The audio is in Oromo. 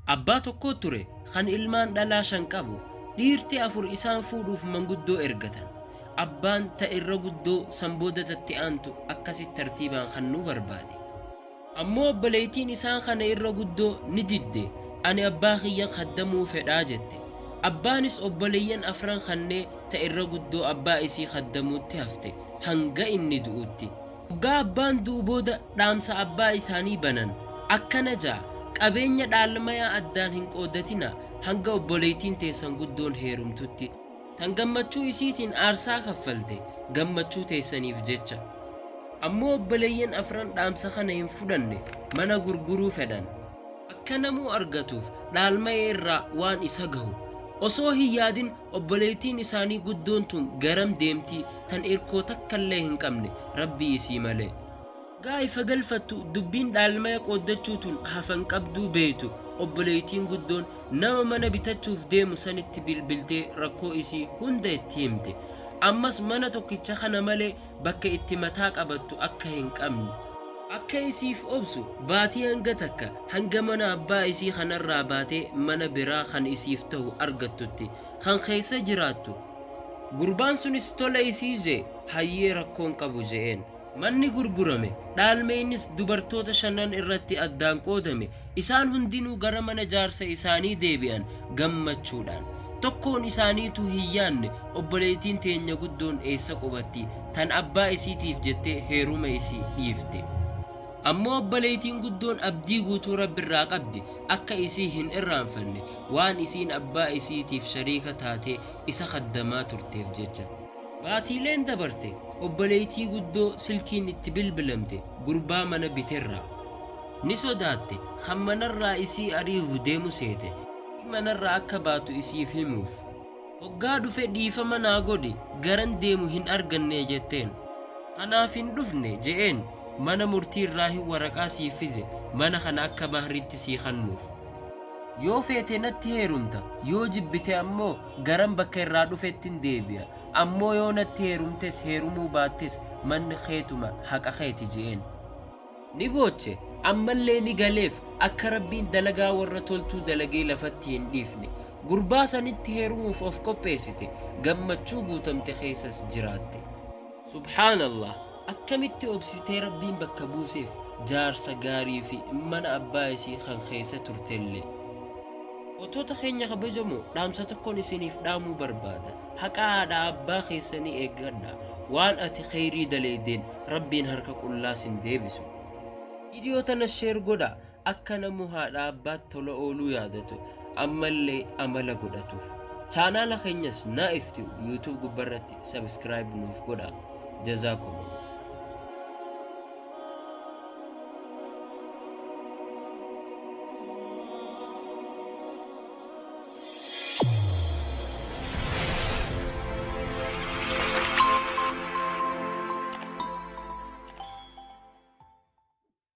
Abbaa tokkoo ture kan ilmaan dhalaa 5 qabu. Dhiirti 4 isaan fuudhuuf manguddoo ergatan. Abbaan ta irra guddoo san booda tatti aantu akkasitti tartiibaan kannuu barbaade. Ammoo obboleeytiin isaan kana irra guddoo ni didde, ani abbaa kiyya khaddamuu fedhaa jette. Abbaanis obboleeyyan afran kannee ta irra guddoo abbaa isii khaddamuutti hafte hanga inni du'utti. Hoggaa abbaan du'u booda dhaamsa abbaa isaanii banan. Akkana ja'a, Qabeenya dhaalmayaa addaan hin qooddatinaa hanga obboleeytiin teessan guddoon heerumtutti. Tan gammachuu isiitiin aarsaa kaffalte gammachuu teessaniif jecha. Ammoo obboleeyyan afran dhaamsa kana hin fudhanne, mana gurguruu fedhan. Akka namuu argatuuf dhaalmaya irraa waan isa gahu. Osoo hin yaadin Obboleeytiin isaanii guddoon tun garam deemti tan irkoo takkallee hin qabne Rabbii isii malee. Hoggaa ifa galfattu dubbiin dhaalmaya qooddachuu tun hafa hin qabduu beeytu obboleeytiin guddoon nama mana bitachuuf deemu sanitti bilbiltee rakkoo isii hunda itti himte. Ammas mana tokkicha kana malee bakka itti mataa qabattu akka hin qabne. Akka isiif obsu baatii hanga takka hanga mana abbaa isii kanarraa baatee mana biraa kan isiif tahu argattutti kan keessa jiraattu. Gurbaan sunis tole isii jee hayyee rakkoon qabu je'een. Manni gurgurame, dhaalmeynis dubartoota shanan irratti addaan qoodame, isaan hundinuu gara mana jaarsa isaanii deebi'an gammachuudhaan. Tokkoon isaaniituu hin yaanne obboleeytiin teenya guddoon eessa qubatti tan abbaa isiitiif jettee heeruma isii dhiifte. Ammoo obboleeytiin guddoon abdii guutuu Rabbirraa qabdi akka isii hin irraanfanne waan isiin abbaa isiitiif shariika taatee isa khaddamaa turteef jecha. Baatiileen dabarte obboleeytii guddoo silkiin itti bilbilamte gurbaa mana biterraa. Ni sodaatte kan manarraa isii ariihu deemu seete. Manarraa akka baatu isiif himuuf. Hoggaa dhufe dhiifama naa godhi garan deemu hin argannee jetteen. Kanaaf hin dhufne je'een mana murtiirraahin waraqaa siif fide mana kana akka mahriitti sii kannuuf. Yoo feete natti heerumta yoo jibbite ammoo garan bakka irraa dhufettin deebi'a. Ammoo yoo natti heerumtes heerumuu baattes manni keetuma haqa keeti je'een. Ni booche, ammallee ni galeef akka Rabbiin dalagaa warra toltuu dalagee lafatti hin dhiifne. Gurbaa sanitti heerumuuf of qopheessite, gammachuu guutamte keessas jiraatte. Subhaanallah! Akkamitti obsitee Rabbiin bakka buuseef jaarsa gaarii fi mana abbaa isii kan keessa turtellee. Gootota keenya kabajamoo dhaamsa tokkon isiniif dhaamuu barbaada. Haqa haadhaa abbaa keessanii eeggadhaa. Waan ati kheyrii daleeydeen Rabbiin harka qullaa sin deebisu. Video tana share godhaa akka namuu haadhaa abbaatti tola ooluu yaadatu ammallee amala godhatuuf. Chaanaala keenyas Naif Tube YouTube gubbarratti subscribe nuuf godhaa. Jazaakumullah.